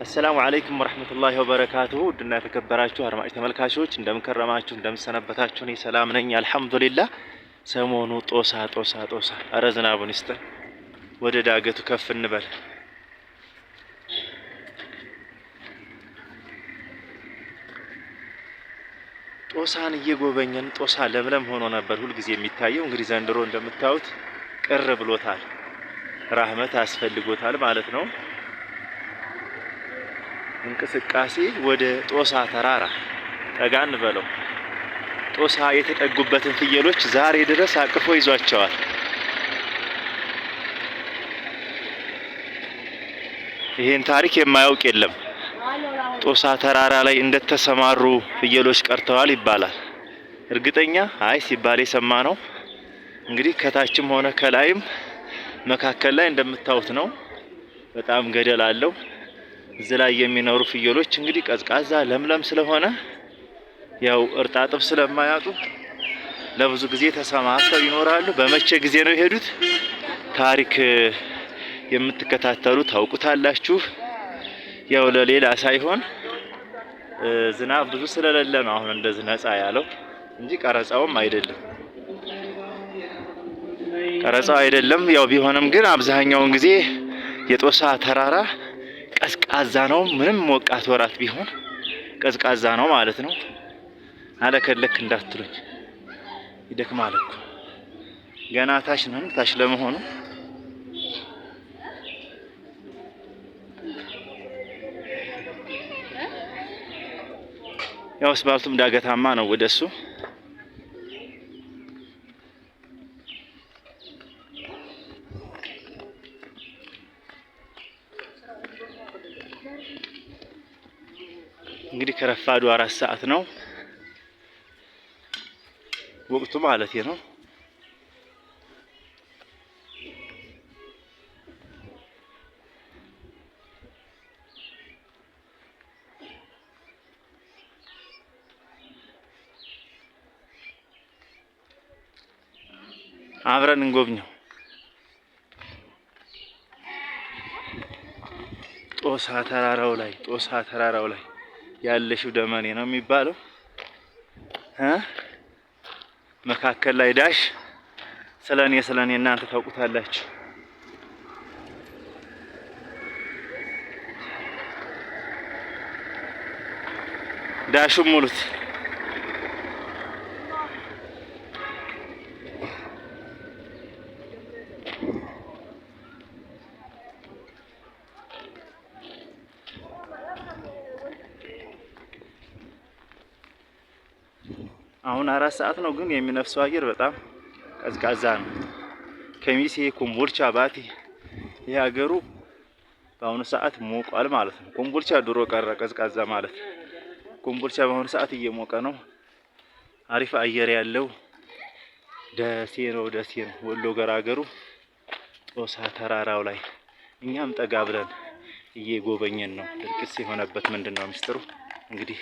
السلام عليكم ورحمة الله وبركاته። ውድና የተከበራችሁ አድማጭ ተመልካቾች እንደምንከረማችሁ፣ እንደምንሰነበታችሁ፣ እኔ ሰላም ነኝ አልሐምዱሊላህ። ሰሞኑ ጦሳ ጦሳ ጦሳ፣ እረ ዝናቡን ይስጠን። ወደ ዳገቱ ከፍ እንበል። ጦሳን እየጎበኘን ጦሳ ለምለም ሆኖ ነበር ሁልጊዜ የሚታየው። እንግዲህ ዘንድሮ እንደምታዩት ቅር ብሎታል፣ ራህመት አስፈልጎታል ማለት ነው። እንቅስቃሴ ወደ ጦሳ ተራራ ጠጋ እንበለው። ጦሳ የተጠጉበትን ፍየሎች ዛሬ ድረስ አቅፎ ይዟቸዋል። ይህን ታሪክ የማያውቅ የለም። ጦሳ ተራራ ላይ እንደተሰማሩ ፍየሎች ቀርተዋል ይባላል። እርግጠኛ አይ ሲባል የሰማ ነው። እንግዲህ ከታችም ሆነ ከላይም መካከል ላይ እንደምታዩት ነው። በጣም ገደል አለው። እዚህ ላይ የሚኖሩ ፍየሎች እንግዲህ ቀዝቃዛ ለምለም ስለሆነ ያው እርጣጥብ ስለማያጡ ለብዙ ጊዜ ተሰማርተው ይኖራሉ። በመቼ ጊዜ ነው የሄዱት? ታሪክ የምትከታተሉ ታውቁታላችሁ። ያው ለሌላ ሳይሆን ዝናብ ብዙ ስለሌለ ነው አሁን እንደዚህ ነፃ ያለው እንጂ ቀረጻውም አይደለም፣ ቀረጻው አይደለም። ያው ቢሆንም ግን አብዛኛውን ጊዜ የጦሳ ተራራ ቀዝቃዛ ነው። ምንም ሞቃት ወራት ቢሆን ቀዝቃዛ ነው ማለት ነው። አለከለክ እንዳትሉኝ ይደክማል እኮ ገና ታች ነን። ታች ለመሆኑ ያው አስፋልቱም ዳገታማ ነው ወደሱ። እንግዲህ ከረፋዱ 4 ሰዓት ነው ወቅቱ ማለት ነው። አብረን እንጎብኘው። ጦሳ ተራራው ላይ ጦሳ ተራራው ላይ ያለሽው ደመኔ ነው የሚባለው እ መካከል ላይ ዳሽ ስለኔ እናንተ ታውቁታላችሁ። ዳሹም ሙሉት። አሁን 4 ሰዓት ነው፣ ግን የሚነፍሰው አየር በጣም ቀዝቃዛ ነው። ከሚሴ፣ ኮምቦልቻ፣ ባቲ ይህ ሀገሩ በአሁኑ ሰዓት ሞቋል ማለት ነው። ኮምቦልቻ ድሮ ቀረ ቀዝቃዛ ማለት። ኮምቦልቻ በአሁኑ ሰዓት እየሞቀ ነው። አሪፍ አየር ያለው ደሴ ነው። ደሴ ነው ወሎ ገራገሩ ጦሳ ተራራው ላይ እኛም ጠጋ ብለን እየጎበኘን ነው። ድርቅስ የሆነበት ምንድን ነው ሚስጥሩ? እንግዲህ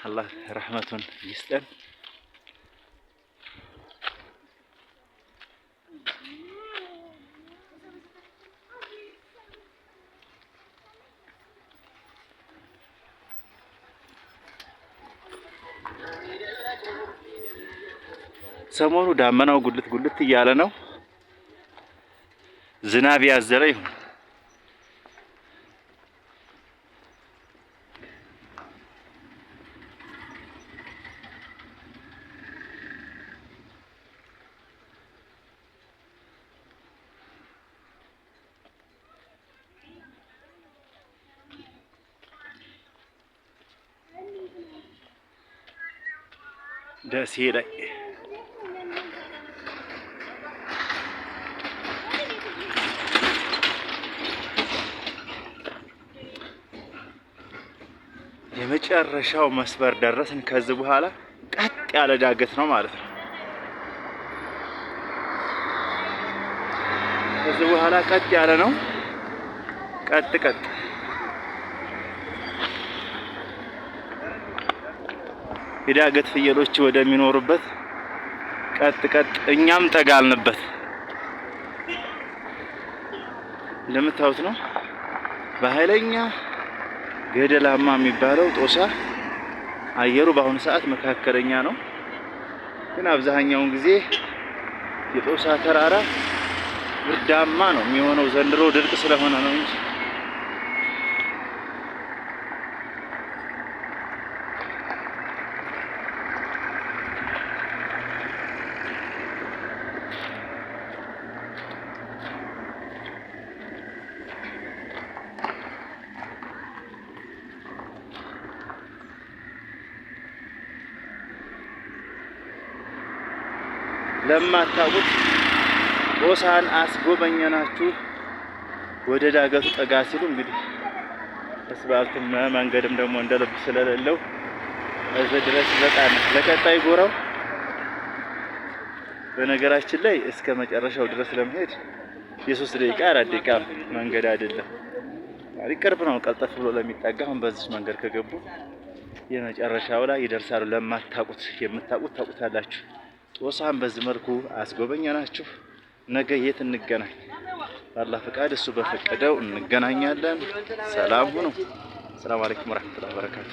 አላህ ረህመቱን ይስጠን። ሰሞኑ ዳመናው ጉልት ጉልት እያለ ነው። ዝናብ ያዘለ ይሁን። ደሴ ላይ የመጨረሻው መስመር ደረስን። ከዚህ በኋላ ቀጥ ያለ ዳገት ነው ማለት ነው። ከዚህ በኋላ ቀጥ ያለ ነው። ቀጥ ቀጥ የዳገት ፍየሎች ወደሚኖሩበት ቀጥ ቀጥ እኛም ጠጋልንበት። እንደምታዩት ነው በኃይለኛ ገደላማ የሚባለው ጦሳ አየሩ በአሁኑ ሰዓት መካከለኛ ነው፣ ግን አብዛኛውን ጊዜ የጦሳ ተራራ ብርዳማ ነው የሚሆነው። ዘንድሮ ድርቅ ስለሆነ ነው እንጂ። ለማታውቁት ጦሳን አስጎበኘናችሁ። ወደ ዳገቱ ጠጋ ሲሉ እንግዲህ አስፋልቱም መንገድም ደግሞ እንደ ልብ ስለሌለው እዚህ ድረስ ይበቃል። ለቀጣይ ጎራው በነገራችን ላይ እስከ መጨረሻው ድረስ ለመሄድ የ3 ደቂቃ 4 ደቂቃ መንገድ አይደለም፣ ቅርብ ነው። ቀልጠፍ ብሎ ለሚጠጋ አሁን በዚህ መንገድ ከገቡ የመጨረሻው ላይ ይደርሳሉ። ለማታውቁት፣ የምታውቁት ታውቁታላችሁ። ጦሳን በዚህ መልኩ አስጎበኘናችሁ። ነገ የት እንገናኝ? በአላህ ፈቃድ እሱ በፈቀደው እንገናኛለን። ሰላም ሁኑ። ሰላም አለይኩም ወረህመቱላሂ ወበረካቱ።